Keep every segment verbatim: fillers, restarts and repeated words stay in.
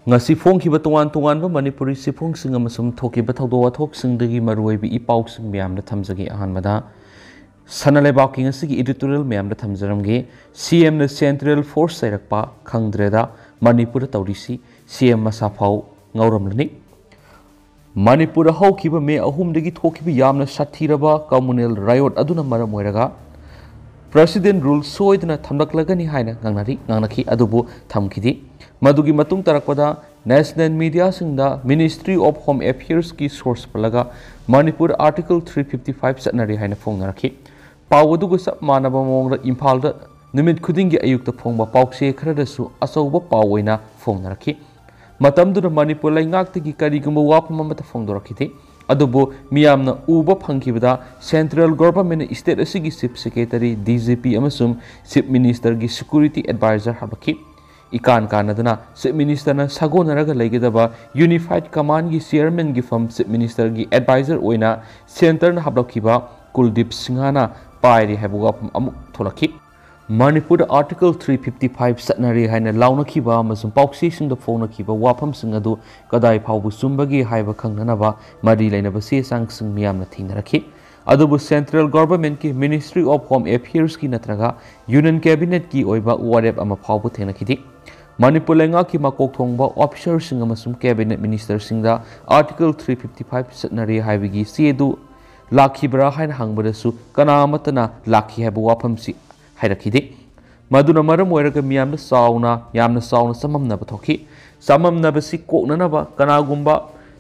ꯉꯁꯤ ꯐꯣꯡꯈꯤꯕ ꯇꯣꯉꯥꯟ ꯇꯣꯉꯥꯟꯕ ꯃꯅꯤꯄꯨꯔꯤ ꯆꯦꯐꯣꯡꯁꯤꯡ ꯑꯃꯁꯨꯡ ꯊꯣꯛꯈꯤꯕ ꯊꯧꯗꯣꯛ ꯋꯥꯊꯣꯛꯁꯤꯡꯗꯒꯤ ꯃꯔꯨꯑꯣꯏꯕ ꯏ ꯄꯥꯎꯁꯤꯡ ꯃꯌꯥꯝꯗ ꯊꯝꯖꯒꯦ꯫ ꯑꯍꯥꯟꯕꯗ ꯁꯅꯥ ꯂꯩꯕꯥꯛꯀꯤ ꯉꯁꯤꯒꯤ editorial ꯃꯌꯥꯝꯗ ꯊꯝꯖꯔꯝꯒꯦ꯫ ꯁꯤ ꯑꯦꯝꯅ central force ꯆꯩꯔꯛꯄ ꯈꯪꯗ꯭ꯔꯦꯗ, ꯃꯅꯤꯄꯨꯔꯗ ꯇꯧꯔꯤꯁꯤ ꯁꯤ ꯑꯦꯝ ꯃꯁꯥ ꯐꯥꯎ ꯉꯥꯎꯔꯝꯂꯅꯤ꯫ ꯃꯅꯤꯄꯨꯔꯗ ꯍꯧꯈꯤꯕ ꯃꯦ ꯑꯍꯨꯝꯗꯒꯤ ꯊꯣꯛꯈꯤꯕ ꯌꯥꯝꯅ ꯁꯥꯊꯤꯔꯕ communal riot ꯑꯗꯨꯅ ꯃꯔꯝ ꯑꯣꯏꯔꯒ President rule ꯁꯣꯏꯗꯅ ꯊꯝꯂꯛꯂꯒꯅꯤ ꯍꯥꯏꯅ ꯉꯥꯡꯅꯔꯤ, ꯉꯥꯡꯅꯈꯤ, ꯑꯗꯨꯕꯨ ꯊꯝꯈꯤꯗꯦ꯫ ꯃꯗꯨꯒꯤ ꯃꯇꯨꯡ ꯇꯥꯔꯛꯄꯗ national mediaꯁꯤꯡꯗ Ministry of Home Affairsꯀꯤ source ꯄꯜꯂꯒ Manipur Article three fifty five ꯆꯠꯅꯔꯤ ꯍꯥꯏꯅ ꯐꯣꯡꯅꯔꯛꯈꯤ꯫ ꯄꯥꯎ ꯑꯗꯨꯒ ꯆꯞ ꯃꯥꯟꯅꯕ ꯃꯑꯣꯡꯗ ꯏꯝꯐꯥꯜꯗ ꯅꯨꯃꯤꯠ ꯈꯨꯗꯤꯡꯒꯤ ꯑꯌꯨꯛꯇ ꯐꯣꯡꯕ ꯄꯥꯎꯆꯦ ꯈꯔꯗꯁꯨ ꯑꯆꯧꯕ ꯄꯥꯎ ꯑꯣꯏꯅ ꯐꯣꯡꯅꯔꯛꯈꯤ꯫ ꯃꯇꯝꯗꯨꯗ ꯃꯅꯤꯄꯨꯔ ꯂꯩꯉꯥꯛꯇꯒꯤ ꯀꯔꯤꯒꯨꯝꯕ ꯋꯥꯐꯝ ꯑꯃꯠꯇ ꯐꯣꯡꯗꯣꯔꯛꯈꯤꯗꯦ꯫ ꯑꯗꯨꯕꯨ ꯃꯤꯌꯥꯝꯅ ꯎꯕ ꯐꯪꯈꯤꯕꯗ central governmentꯅ state ꯑꯁꯤꯒꯤ chief secretary, D G P ꯑꯃꯁꯨꯡ chief ministerꯒꯤ security advisor ꯍꯥꯞꯂꯛꯈꯤ꯫ ꯏꯀꯥꯟ ꯀꯥꯟꯅꯗꯅ chief ministerꯅ ꯁꯥꯒꯣꯟꯅꯔꯒ ꯂꯩꯒꯗꯕ unified commandꯒꯤ chairmanꯒꯤ ꯐꯝ chief ministerꯒꯤ advisor ꯑꯣꯏꯅ centreꯅ ꯍꯥꯞꯂꯛꯈꯤꯕ ꯀꯨꯜꯗꯤꯞ ꯁꯤꯡꯍꯅ ꯄꯥꯏꯔꯤ ꯍꯥꯏꯕ ꯋꯥꯐꯝ ꯑꯃꯨꯛ ꯊꯣꯛꯂꯛꯈꯤ꯫ ꯃꯅꯤꯄꯨꯔꯗ Article three fifty five ꯆꯠꯅꯔꯤ ꯍꯥꯏꯅ ꯂꯥꯎꯅꯈꯤꯕ ꯑꯃꯁꯨꯡ ꯄꯥꯎꯆꯦꯁꯤꯡꯗ ꯐꯣꯡꯅꯈꯤꯕ ꯋꯥꯐꯝꯁꯤꯡ ꯑꯗꯨ ꯀꯗꯥꯏ ꯐꯥꯎꯕ ꯆꯨꯝꯕꯒꯦ ꯍꯥꯏꯕ ꯈꯪꯅꯅꯕ ꯃꯔꯤ ꯂꯩꯅꯕ ꯆꯦ ꯆꯥꯡꯁꯤꯡ ꯃꯤꯌꯥꯝꯅ ꯊꯦꯡꯅꯔꯛꯈꯤ꯫ ꯑꯗꯨꯕꯨ central governmentꯀꯤ Ministry of Home Affairsꯀꯤ ꯅꯠꯇ꯭ꯔꯒ Union Cabinetꯀꯤ ꯑꯣꯏꯕ ꯋꯥꯔꯦꯞ ꯑꯃ ꯐꯥꯎꯕ ꯊꯦꯡꯅꯈꯤꯗꯦ꯫ ꯃꯅꯤꯄꯨꯔ ꯂꯩꯉꯥꯛꯀꯤ ꯃꯀꯣꯛ ꯊꯣꯡꯕ officerꯁꯤꯡ ꯑꯃꯁꯨꯡ cabinet ministerꯁꯤꯡꯗ Article three fifty five ꯆꯠꯅꯔꯤ ꯍꯥꯏꯕꯒꯤ ꯆꯦ ꯑꯗꯨ ꯂꯥꯛꯈꯤꯕ꯭ꯔꯥ ꯍꯥꯏꯅ ꯍꯪꯕꯗꯁꯨ ꯀꯅꯥ ꯑꯃꯠꯇꯅ ꯂꯥꯛꯈꯤ ꯍꯥꯏꯕ ꯋꯥꯐꯝꯁꯤ ꯍꯥꯏꯔꯛꯈꯤꯗꯦ꯫ ꯃꯗꯨꯅ ꯃꯔꯝ ꯑꯣꯏꯔꯒ ꯃꯤꯌꯥꯝꯗ ꯆꯥꯎꯅ, ꯌꯥꯝꯅ ꯆꯥꯎꯅ ꯆꯃꯝꯅꯕ ꯊꯣꯛꯈꯤ꯫ ꯆꯃꯝꯅꯕꯁꯤ ꯀꯣꯛꯅꯅꯕ ꯀꯅꯥꯒꯨꯝꯕ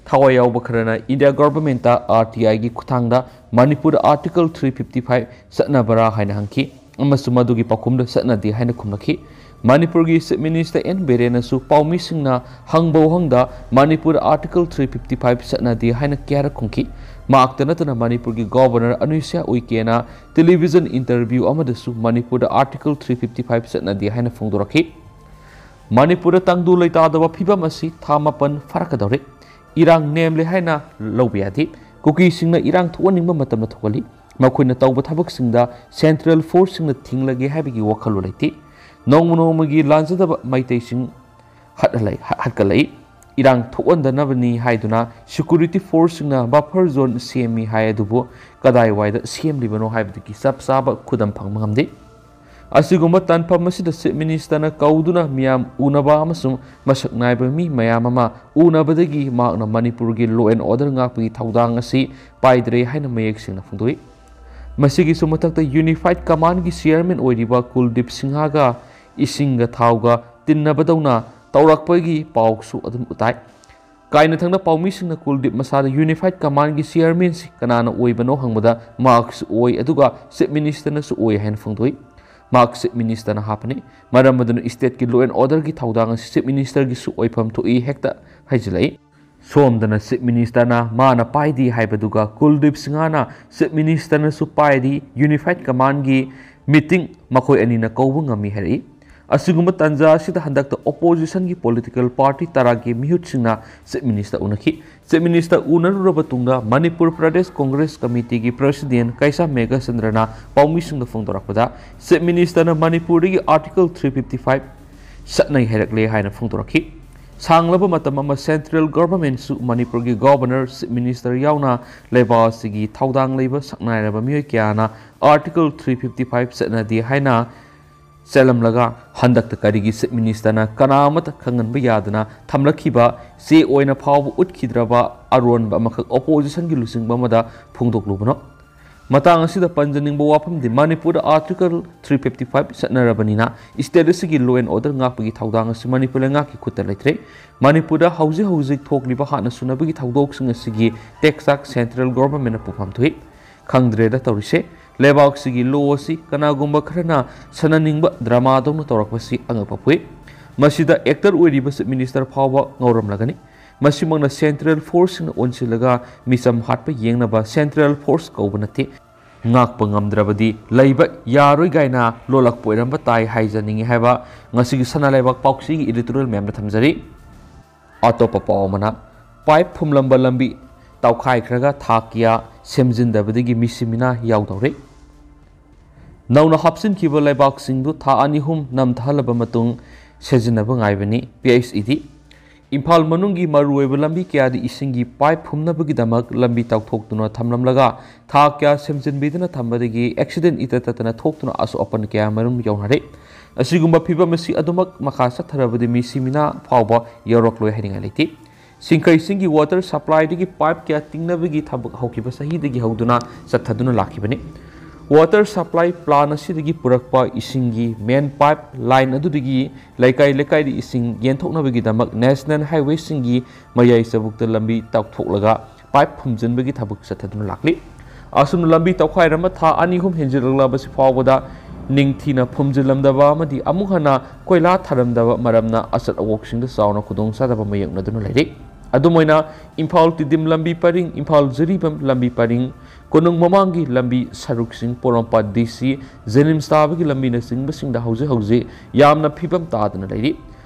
ꯊꯋꯥꯏ ꯌꯥꯎꯕ ꯈꯔꯅ India governmentꯇ R T Iꯒꯤ ꯈꯨꯠꯊꯥꯡꯗ ꯃꯅꯤꯄꯨꯔꯗ Article three fifty five ꯆꯠꯅꯕ꯭ꯔꯥ ꯍꯥꯏꯅ ꯍꯪꯈꯤ, ꯑꯃꯁꯨꯡ ꯃꯗꯨꯒꯤ ꯄꯥꯎꯈꯨꯝꯗ ꯆꯠꯅꯗꯦ ꯍꯥꯏꯅ ꯈꯨꯝꯂꯛꯈꯤ꯫ ꯃꯅꯤꯄꯨꯔꯒꯤ Chief Minister N ꯕꯤꯔꯦꯟꯅꯁꯨ ꯄꯥꯎꯃꯤꯁꯤꯡꯅ ꯍꯪꯕ ꯋꯥꯍꯪꯗ ꯃꯅꯤꯄꯨꯔꯗ Article three fifty five ꯆꯠꯅꯗꯦ ꯍꯥꯏꯅ ꯀꯌꯥꯔꯛ ꯈꯨꯝꯈꯤ꯫ ꯃꯍꯥꯛꯇ ꯅꯠꯇꯅ ꯃꯅꯤꯄꯨꯔꯒꯤ Governor ꯑꯅꯨꯁ꯭ꯌꯥ ꯎꯏꯀꯦꯅ television interview ꯑꯃꯗꯁꯨ ꯃꯅꯤꯄꯨꯔꯗ Article three fifty five ꯆꯠꯅꯗꯦ ꯍꯥꯏꯅ ꯐꯣꯡꯗꯣꯔꯛꯈꯤ꯫ ꯃꯅꯤꯄꯨꯔꯗ ꯇꯪꯗꯨ ꯂꯩꯇꯥꯗꯕ ꯐꯤꯕꯝ ꯑꯁꯤ ꯊꯥ ꯃꯥꯄꯟ ꯐꯥꯔꯛꯀꯗꯧꯔꯦ꯫ ꯏꯔꯥꯡ ꯅꯦꯝꯂꯦ ꯍꯥꯏꯅ ꯂꯧꯕ ꯌꯥꯗꯦ꯫ ꯀꯨꯀꯤꯁꯤꯡꯅ ꯏꯔꯥꯡ ꯊꯣꯛꯍꯟꯅꯤꯡꯕ ꯃꯇꯝꯗ ꯊꯣꯛꯍꯜꯂꯤ꯫ ꯃꯈꯣꯏꯅ ꯇꯧꯕ ꯊꯕꯛꯁꯤꯡꯗ central forceꯁꯤꯡꯅ ꯊꯤꯡꯂꯒꯦ ꯍꯥꯏꯕꯒꯤ ꯋꯥꯈꯜꯂꯣꯟ ꯂꯩꯇꯦ꯫ ꯅꯣꯡꯃ ꯅꯣꯡꯃꯒꯤ ꯂꯥꯟꯖꯗꯕ ꯃꯩꯇꯩꯁꯤꯡ ꯍꯠꯍꯜꯂꯛꯏ- ꯍꯠꯀꯠꯂꯛꯏ꯫ ꯏꯔꯥꯡ ꯊꯣꯛꯍꯟꯗꯅꯕꯅꯤ ꯍꯥꯏꯗꯨꯅ ꯁꯦꯀ꯭ꯌꯨꯔꯤꯇꯤ ꯐꯣꯔꯁꯁꯤꯡꯅ ꯕꯐꯔ ꯖꯣꯟ ꯁꯦꯝꯃꯤ ꯍꯥꯏ, ꯑꯗꯨꯕꯨ ꯀꯗꯥꯏꯋꯥꯏꯗ ꯁꯦꯝꯂꯤꯕꯅꯣ ꯍꯥꯏꯕꯗꯨꯒꯤ ꯆꯞ ꯆꯥꯕ ꯈꯨꯗꯝ ꯐꯪꯕ ꯉꯝꯗꯦ꯫ ꯑꯁꯤꯒꯨꯝꯕ ꯇꯥꯟꯐꯝ ꯑꯁꯤꯗ ꯆꯤꯐ ꯃꯤꯅꯤꯁꯇꯔꯅ ꯀꯧꯗꯨꯅ ꯃꯤꯌꯥꯝ ꯎꯅꯕ ꯑꯃꯁꯨꯡ ꯃꯁꯛ ꯅꯥꯏꯕ ꯃꯤ ꯃꯌꯥꯝ ꯑꯃ ꯎꯅꯕꯗꯒꯤ ꯃꯍꯥꯛꯅ ꯃꯅꯤꯄꯨꯔꯒꯤ ꯂꯣ ꯑꯦꯟ ꯑꯣꯔꯗꯔ ꯉꯥꯛꯄꯒꯤ ꯊꯧꯗꯥꯡ ꯑꯁꯤ ꯄꯥꯏꯗ꯭ꯔꯦ ꯍꯥꯏꯅ ꯃꯌꯦꯛ ꯁꯦꯡꯅ ꯐꯣꯡꯗꯣꯛꯏ꯫ ꯃꯁꯤꯒꯤꯁꯨ ꯃꯊꯛꯇ ꯌꯨꯅꯤꯐꯥꯏꯠ ꯀꯃꯥꯟꯒꯤ ꯆꯤꯌꯔꯃꯦꯟ ꯑꯣꯏꯔꯤꯕ ꯀꯨꯜꯗꯤꯞ ꯁꯤꯡꯍꯒ ꯏꯁꯤꯡꯒ ꯊꯥꯎꯒ ꯇꯤꯟꯅꯕꯗꯧꯅ ꯇꯧꯔꯛꯄꯒꯤ ꯄꯥꯎꯁꯨ ꯑꯗꯨꯝ ꯎꯇꯥꯏ꯫ ꯀꯥꯏꯅꯊꯪꯗ ꯄꯥꯎꯃꯤꯁꯤꯡꯅ ꯀꯨꯜꯗꯤꯞ ꯃꯁꯥꯗ ꯌꯨꯅꯤꯐꯥꯏꯠ ꯀꯃꯥꯟꯒꯤ ꯆꯤꯌꯔꯃꯦꯟꯁꯤ ꯀꯅꯥꯅ ꯑꯣꯏꯕꯅꯣ ꯍꯪꯕꯗ ꯃꯍꯥꯛꯁꯨ ꯑꯣꯏ, ꯑꯗꯨꯒ ꯆꯤꯐ ꯃꯤꯅꯤꯁꯇꯔꯅꯁꯨ ꯑꯣꯏ ꯍꯥꯏꯅ ꯐꯣꯡꯗꯣꯛꯏ꯫ ꯃꯍꯥꯛ ꯆꯤꯐ ꯃꯤꯅꯤꯁꯇꯔꯅ ꯍꯥꯞꯄꯅꯤ꯫ ꯃꯔꯝ ꯑꯗꯨꯅ ꯏꯁꯇꯦꯠꯀꯤ ꯂꯣ ꯑꯦꯟ ꯑꯣꯔꯗꯔꯒꯤ ꯊꯧꯗꯥꯡ ꯑꯁꯤ ꯆꯤꯐ ꯃꯤꯅꯤꯁꯇꯔꯒꯤꯁꯨ ꯑꯣꯏꯐꯝ ꯊꯣꯛꯏ ꯍꯦꯛꯇ ꯍꯥꯏꯖꯤꯜꯂꯛꯏ꯫ ꯁꯣꯝꯗꯅ ꯆꯤꯐ ꯃꯤꯅꯤꯁꯇꯔꯅ ꯃꯥꯅ ꯄꯥꯏꯗꯦ ꯍꯥꯏꯕꯗꯨꯒ ꯀꯨꯜꯗꯤꯞ ꯁꯤꯡꯍꯅ ꯆꯤꯐ ꯃꯤꯅꯤꯁꯇꯔꯅꯁꯨ ꯄꯥꯏꯔꯤ, ꯌꯨꯅꯤꯐꯥꯏꯠ ꯀꯃꯥꯟꯒꯤ ꯃꯤꯇꯤꯡ ꯃꯈꯣꯏ ꯑꯅꯤꯅ ꯀꯧꯕ ꯉꯝꯃꯤ ꯍꯥꯏꯔꯛꯏ꯫ ꯑꯁꯤꯒꯨꯝꯕ ꯇꯥꯟꯖꯥ ꯑꯁꯤꯗ ꯍꯟꯗꯛꯇ ꯑꯣꯄꯣꯖꯤꯁꯟꯒꯤ ꯄꯣꯂꯤꯇꯤꯀꯦꯜ ꯄꯥꯔꯇꯤ ꯇꯔꯥꯒꯤ ꯃꯤꯍꯨꯠꯁꯤꯡꯅ ꯆꯤꯐ ꯃꯤꯅꯤꯁꯇꯔ ꯎꯅꯈꯤ꯫ ꯆꯤꯐ ꯃꯤꯅꯤꯁꯇꯔ ꯎꯅꯔꯨꯔꯕ ꯇꯨꯡꯗ ꯃꯅꯤꯄꯨꯔ ꯄ꯭ꯔꯗꯦꯁ ꯀꯣꯡꯒ꯭ꯔꯦꯁ ꯀꯃꯤꯇꯤꯒꯤ ꯄ꯭ꯔꯁꯤꯗꯦꯟ ꯀꯩꯁꯥꯝ ꯃꯦꯘꯆꯟꯗ꯭ꯔꯅ ꯄꯥꯎꯃꯤꯁꯤꯡꯗ ꯐꯣꯡꯗꯣꯔꯛꯄꯗ, ꯆꯤꯐ ꯃꯤꯅꯤꯁꯇꯔꯅ ꯃꯅꯤꯄꯨꯔꯗꯒꯤ ꯑꯥꯔꯇꯤꯀꯜ ꯊ꯭ꯔꯤ ꯐꯤꯐꯇꯤ ꯐꯥꯏꯚ ꯆꯠꯅꯩ ꯍꯥꯏꯔꯛꯂꯦ ꯍꯥꯏꯅ ꯐꯣꯡꯗꯣꯔꯛꯈꯤ꯫ ꯁꯥꯡꯂꯕ ꯃꯇꯝ ꯑꯃ ꯁꯦꯟꯇ꯭ꯔꯦꯜ ꯒꯚꯔꯟꯃꯦꯟꯠꯁꯨ ꯃꯅꯤꯄꯨꯔꯒꯤ ꯒꯚꯔꯅꯔ, ꯆꯤꯐ ꯃꯤꯅꯤꯁꯇꯔ ꯌꯥꯎꯅ ꯂꯩꯕꯥꯛ ꯑꯁꯤꯒꯤ ꯊꯧꯗꯥꯡ ꯂꯩꯕ ꯁꯛꯅꯥꯏꯔꯕ ꯃꯤꯑꯣꯏ ꯀꯌꯥꯅ ꯑꯥꯔꯇꯤꯀꯜ ꯊ꯭ꯔꯤ ꯐꯤꯐꯇꯤ ꯐꯥꯏꯚ ꯆꯠꯅꯗꯦ ꯍꯥꯏꯅ ꯆꯠꯂꯝꯂꯒ, ꯍꯟꯗꯛꯇ ꯀꯔꯤꯒꯤ ꯆꯤꯐ ꯃꯤꯅꯤꯁꯇꯔꯅ ꯀꯅꯥ ꯑꯃꯠꯇ ꯈꯪꯍꯟꯕ ꯌꯥꯗꯅ ꯊꯝꯂꯛꯈꯤꯕ ꯆꯦ ꯑꯣꯏꯅ ꯐꯥꯎꯕ ꯎꯠꯈꯤꯗ꯭ꯔꯕ ꯑꯔꯣꯟꯕ ꯑꯃꯈꯛ ꯑꯣꯄꯣꯖꯤꯁꯟꯒꯤ ꯂꯨꯆꯤꯡꯕ ꯑꯃꯗ ꯐꯣꯡꯗꯣꯛꯂꯨꯕꯅꯣ? ꯃꯇꯥꯡ ꯑꯁꯤꯗ ꯄꯟꯖꯅꯤꯡꯕ ꯋꯥꯐꯝꯗꯤ, ꯃꯅꯤꯄꯨꯔꯗ ꯑꯥꯔꯇꯤꯀꯜ ꯊ꯭ꯔꯤ ꯐꯤꯐꯇꯤ ꯐꯥꯏꯚ ꯆꯠꯅꯔꯕꯅꯤꯅ, ꯏꯁꯇꯦꯠ ꯑꯁꯤꯒꯤ ꯂꯣ ꯑꯦꯟ ꯑꯣꯔꯗꯔ ꯉꯥꯛꯄꯒꯤ ꯊꯧꯗꯥꯡ ꯑꯁꯤ ꯃꯅꯤꯄꯨꯔ ꯂꯩꯉꯥꯛꯀꯤ ꯈꯨꯠꯇ ꯂꯩꯇ꯭ꯔꯦ꯫ ꯃꯅꯤꯄꯨꯔꯗ ꯍꯧꯖꯤꯛ ꯍꯧꯖꯤꯛ ꯊꯣꯛꯂꯤꯕ ꯍꯥꯠꯅ ꯁꯨꯅꯕꯒꯤ ꯊꯧꯗꯣꯛꯁꯤꯡ ꯑꯁꯤꯒꯤ ꯇꯦꯛ ꯆꯥꯛ ꯁꯦꯟꯇ꯭ꯔꯦꯜ ꯒꯣꯚꯔꯟꯃꯦꯟꯠꯅ ꯄꯨꯐꯝ ꯊꯣꯛꯏ꯫ ꯈꯪꯗ꯭ꯔꯦꯗ ꯇꯧꯔꯤꯁꯦ꯫ ꯂꯩꯕꯥꯛꯁꯤꯒꯤ ꯂꯣ ꯑꯁꯤ ꯀꯅꯥꯒꯨꯝꯕ ꯈꯔꯅ ꯁꯥꯟꯅꯅꯤꯡꯕ ꯗ꯭ꯔꯃꯥꯗꯧꯅ ꯇꯧꯔꯛꯄꯁꯤ ꯑꯉꯛꯄ ꯄꯣꯛꯏ꯫ ꯃꯁꯤꯗ ꯑꯦꯛꯇꯔ ꯑꯣꯏꯔꯤꯕ ꯆꯤꯐ ꯃꯤꯅꯤꯁꯇꯔ ꯐꯥꯎꯕ ꯉꯧꯔꯝꯂꯒꯅꯤ꯫ ꯃꯁꯤꯃꯛꯅ ꯁꯦꯟꯇ꯭ꯔꯦꯜ ꯐꯣꯔꯁꯁꯤꯡꯅ ꯑꯣꯟꯁꯤꯜꯂꯒ ꯃꯤꯆꯝ ꯍꯥꯠꯄ ꯌꯦꯡꯅꯕ ꯁꯦꯟꯇ꯭ꯔꯦꯜ ꯐꯣꯔꯁ ꯀꯧꯕ ꯅꯠꯇꯦ꯫ ꯉꯥꯛꯄ ꯉꯝꯗ꯭ꯔꯕꯗꯤ ꯂꯩꯕ ꯌꯥꯔꯣꯏ ꯀꯥꯏꯅ ꯂꯣꯜꯂꯛꯄ ꯑꯣꯏꯔꯝꯕ ꯇꯥꯏ ꯍꯥꯏꯖꯅꯤꯡꯉꯤ ꯍꯥꯏꯕ ꯉꯁꯤꯒꯤ ꯁꯅꯥ ꯂꯩꯕꯥꯛ ꯄꯥꯎꯆꯦꯒꯤ editorial ꯃꯌꯥꯝꯗ ꯊꯝꯖꯔꯤ꯫ ꯑꯇꯣꯞꯄ ꯄꯥꯎ ꯑꯃꯅ, ꯄꯥꯏꯞ ꯐꯨꯝꯂꯝꯕ ꯂꯝꯕꯤ ꯇꯥꯎꯈꯥꯏꯈ꯭ꯔꯒ ꯊꯥ ꯀꯌꯥ ꯁꯦꯝꯖꯤꯟꯗꯕꯗꯒꯤ ꯃꯤꯁꯤ ꯃꯤꯅꯥ ꯌꯥꯎꯗꯧꯔꯦ꯫ ꯅꯧꯅ ꯍꯥꯞꯆꯤꯟꯈꯤꯕ ꯂꯩꯕꯥꯛꯁꯤꯡꯗꯨ ꯊꯥ ꯑꯅꯤ ꯑꯍꯨꯝ ꯅꯝꯊꯍꯜꯂꯕ ꯃꯇꯨꯡ, ꯁꯤꯖꯤꯟꯅꯕ ꯉꯥꯏꯕꯅꯤ꯫ ꯄꯤ ꯑꯩꯆ ꯏ ꯗꯤ ꯏꯝꯐꯥꯜ ꯃꯅꯨꯡꯒꯤ ꯃꯔꯨꯑꯣꯏꯕ ꯂꯝꯕꯤ ꯀꯌꯥꯗ ꯏꯁꯤꯡꯒꯤ ꯄꯥꯏꯞ ꯐꯨꯝꯅꯕꯒꯤꯗꯃꯛ ꯂꯝꯕꯤ ꯇꯧꯊꯣꯛꯇꯨꯅ ꯊꯝꯂꯝꯂꯒ ꯊꯥ ꯀꯌꯥ ꯁꯦꯝꯖꯤꯟꯕꯤꯗꯨꯅ ꯊꯝꯕꯗꯒꯤ ꯑꯦꯛꯁꯤꯗꯦꯟ ꯏꯇꯠ ꯇꯠꯇꯅ ꯊꯣꯛꯇꯨꯅ ꯑꯁꯣꯛ ꯑꯄꯟ ꯀꯌꯥ ꯃꯔꯨꯝ ꯌꯥꯎꯅꯔꯦ꯫ ꯑꯁꯤꯒꯨꯝꯕ ꯐꯤꯕꯝ ꯑꯁꯤ ꯑꯗꯨꯃꯛ ꯃꯈꯥ ꯆꯠꯊꯔꯕꯗꯤ ꯃꯤꯁꯤ ꯃꯤꯅꯥ ꯐꯥꯎꯕ ꯌꯧꯔꯛꯂꯣꯏ ꯍꯥꯏꯅꯤꯡꯉꯥꯏ ꯂꯩꯇꯦ꯫ ꯁꯤꯡꯈꯩꯁꯤꯡꯒꯤ ꯋꯥꯇꯔ ꯁꯄ꯭ꯂꯥꯏꯗꯒꯤ ꯄꯥꯏꯞ ꯀꯌꯥ ꯇꯤꯡꯅꯕꯒꯤ ꯊꯕꯛ ꯍꯧꯈꯤꯕ ꯆꯍꯤꯗꯒꯤ ꯍꯧꯗꯨꯅ ꯆꯠꯊꯗꯨꯅ ꯂꯥꯛꯈꯤꯕꯅꯤ꯫ ꯋꯥꯇꯔ ꯁꯄ꯭ꯂꯥꯏ ꯄ꯭ꯂꯥꯟ ꯑꯁꯤꯗꯒꯤ ꯄꯨꯔꯛꯄ ꯏꯁꯤꯡꯒꯤ ꯃꯦꯟ ꯄꯥꯏꯞ ꯂꯥꯏꯟ ꯑꯗꯨꯗꯒꯤ ꯂꯩꯀꯥꯏ ꯂꯩꯀꯥꯏꯗ ꯏꯁꯤꯡ ꯌꯦꯟꯊꯣꯛꯅꯕꯒꯤꯗꯃꯛ ꯅꯦꯁꯅꯦꯜ ꯍꯥꯏꯋꯦꯁꯤꯡꯒꯤ ꯃꯌꯥꯏ ꯆꯕꯨꯛꯇ ꯂꯝꯕꯤ ꯇꯧꯊꯣꯛꯂꯒ ꯄꯥꯏꯞ ꯐꯨꯝꯖꯤꯟꯕꯒꯤ ꯊꯕꯛ ꯆꯠꯊꯗꯨꯅ ꯂꯥꯛꯂꯤ꯫ ꯑꯁꯨꯝꯅ ꯂꯝꯕꯤ ꯇꯧꯈꯥꯏꯔꯝꯕ ꯊꯥ ꯑꯅꯤ ꯑꯍꯨꯝ ꯍꯦꯟꯖꯤꯜꯂꯛꯂꯕꯁꯤ ꯐꯥꯎꯕꯗ ꯅꯤꯡꯊꯤꯅ ꯐꯨꯝꯖꯤꯜꯂꯝꯗꯕ ꯑꯃꯗꯤ ꯑꯃꯨꯛ ꯍꯟꯅ ꯀꯣꯏꯂꯥ ꯊꯥꯔꯝꯗꯕ ꯃꯔꯝꯅ ꯑꯆꯠ ꯑꯋꯣꯛꯁꯤꯡꯗ ꯆꯥꯎꯅ ꯈꯨꯗꯣꯡꯆꯥꯗꯕ ꯃꯥꯌꯣꯛꯅꯗꯨꯅ ꯂꯩꯔꯤ꯫ ꯑꯗꯨꯝ ꯑꯣꯏꯅ ꯏꯝꯐꯥꯜ ꯇꯤꯗꯤꯝ ꯂꯝꯕꯤ ꯄꯔꯤꯡ, ꯏꯝꯐꯥꯜ ꯖꯤꯔꯤꯕꯥꯝ ꯂꯝꯕꯤ ꯄꯔꯤꯡ, ꯀꯣꯅꯨꯡ ꯃꯃꯥꯡꯒꯤ ꯂꯝꯕꯤ ꯁꯔꯨꯛꯁꯤꯡ, ꯄꯣꯔꯣꯝꯄꯥꯠ ꯗꯤ ꯁꯤ, ꯖꯦꯅꯤꯝꯁ ꯇꯥꯕꯒꯤ ꯂꯝꯕꯤꯅꯆꯤꯡꯕꯁꯤꯡꯗ ꯍꯧꯖꯤꯛ ꯍꯧꯖꯤꯛ ꯌꯥꯝꯅ ꯐꯤꯕꯝ ꯇꯥꯗꯅ ꯂꯩꯔꯤ꯫